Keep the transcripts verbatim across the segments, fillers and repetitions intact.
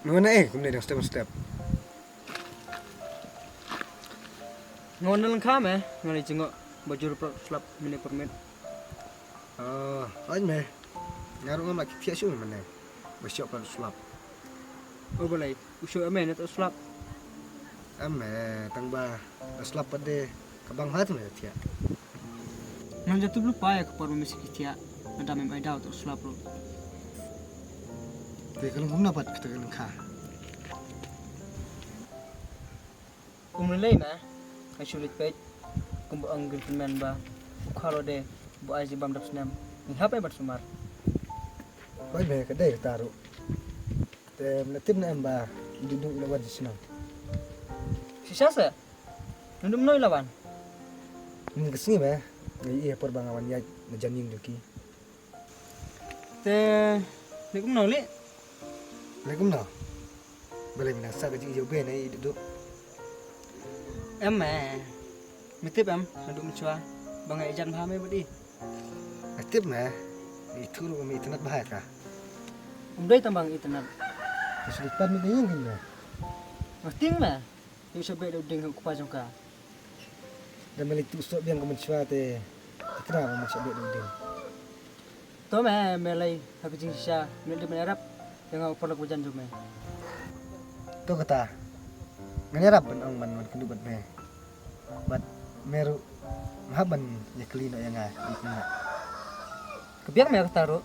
Nga wan eh kumne dang step step. Nga wan lyngkha me, nga leit jngoh ba jur prot slap mine permit. Oh, hooid me. Nga ruh ngam lah ki thiah shuh mane. Ba shoh prot slap. Oh balei, u shoh em me ne to slap? Em me, tang ba slap pat de ka bang ha tu me thiah. Ngan jatuh lupa ïa ka por ba me siki thiah. Nadam em ai daw to slap ruh. Te ka long kumno pat kata ka lyngkha. Um lei lei na. Ai shu leit peit. Kumba ong gentleman ba u khalo de bu ai jingbam dap snem. Ngi hap ai bat sumar. Bai me ka dei ka taru. Te mna tip na em ba dudu la wan snem. Shisha se. Nundum noi la wan. Ni ka sngi me. Ngi ïa por ba nga wan ïaid na janin duki. Te lei kumno lei? Lei kumno? Balei me nang sa ka jingïoh be na i dudu? Em me. Me tip em, naduh mynshuwa ba nga ïajan bha me bad i. Nga tip me. Ithuh ruh me itynnad bha ïa ka. Um dei tang ba nga itynnad. Ka shu leit pan me dei ïing me. Nga tieng me. Ïoh sha beh da u ding ha u kpa jong ka. Da me leit tuh soh biang ka mynshuwa te. Te kra ba me sha beh da u ding. To me, me lei ha ka jingshisha me leit dei ban ïarap ïa nga u paralok bajan jong me. To kata. Ngan ïarap ban ong ban wan kynduh bad me. Bad me ruh me hap ban ïakylli noh ïa nga. Ka biang me kata ruh.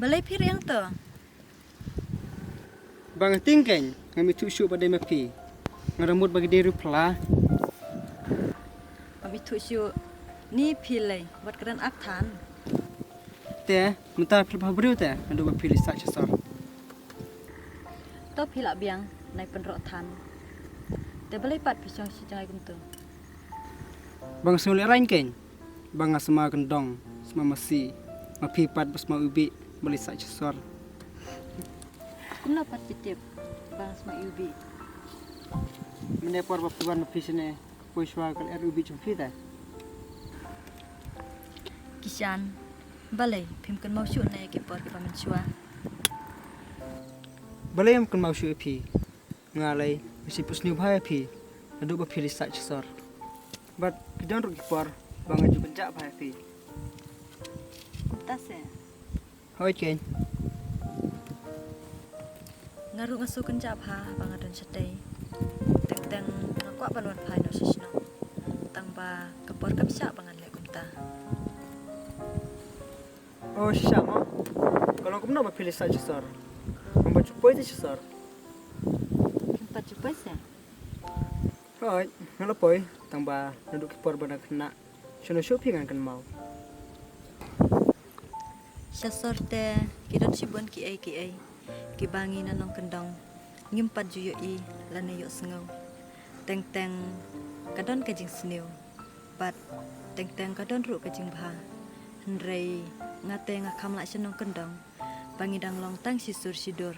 Balei phi riang to? Ba nga tieng kein, ngam ithuh shuh ba dei ma phi. Nga da mut ba ki dei ruh phylla. Ngam ithuh shuh, ni phi lei, wat kren ak than. Te, mynta phi la bha briew te, naduh ba phi leit sah sha sor. To phi lah biang, nai pynroh than. Te balei pat phi shong shi jngai kumto? Ba nga sngew lehraiñ kein. Ba nga sma kyndong, sma masi, ma phi pat ba sma u bih, ba leit sah sha sor. Kumno pat phi tip ba nga sma u bih? Mynne por ba phi wan ma phi shane, ka poi shuwa ka lyer u bih jong phi te. Kishan, balei phim kynmaw shuh na ïa ki por kiba mynshuwa? Balei ym kynmaw shuh ïa phi? Nga lei, nga shu pyrshah sniew bha ïa phi, naduh ba phi leit sah sha sor. Bad ki don ruh ki por ba nga ju kynjah bha ïa phi. Kumta se. Hooid kein. Nga ruh nga shu kynjah bha ba nga don shatei. Teng teng nga kwah ban wan phai noh sha shnong. Tang ba ka por kam shah ba ngan leh kumta. Oh, shisha mo. Ka long kumno ba phi leit sah sha sor? Ngam pat ju poi te sha sor. Ngam pat ju poi se. Hooid, nga la poi, tang ba naduh ki por ba nga khynnah. Shano shuh phi ngan kynmaw. Sha sor te ki don shibun kiei kiei kiba ngi na nongkyndong ngim pat ju ïohi lane ïohsngew. Teng teng ka don ka jingsniew. Bad teng teng ka don ruh ka jingbha. Hynrei nga te nga kham lah sha nongkyndong ba ngi dang long tang shi sur shi dur.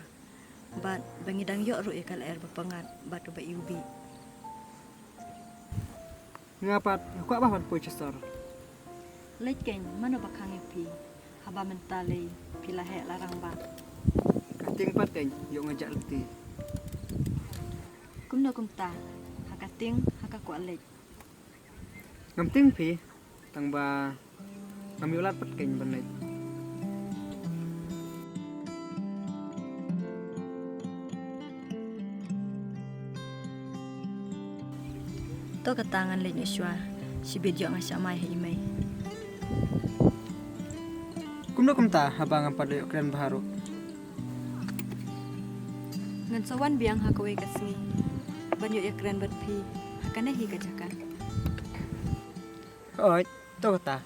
Bad ba ngi dang ïoh ruh ïa ka lyer ba pyngngad bad uba iwbih. Nga pat nga kwah bha ban poi sha sor. Leit kein, mano ba khang ïa phi? Haba mynta lei phi la heh la rangbah. Ka tieng pat kein, ïoh nga jah lynti. Kumno kumta, ha ka tieng ha ka kwah leit. Ngam tieng phi, tang ba ngam ïoh lad pat kein ban leit. To kata ngan leit noh shuwa. Shibit ïoh nga shah mai ha i mei. Kumno kumta haba ngam pat ïoh kren bha ruh? Ngan sa wan biang ha kawei ka sngi ban ïoh ïakren bad phi ha kane hi ka jaka. Hooid, to kata.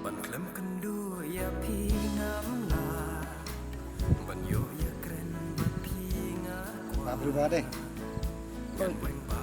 Ban khlem kynduh ïa phi ngam lah, ban ïoh ïakren bad phi nga kwah. Ba briew ba dei. Ngan weng ba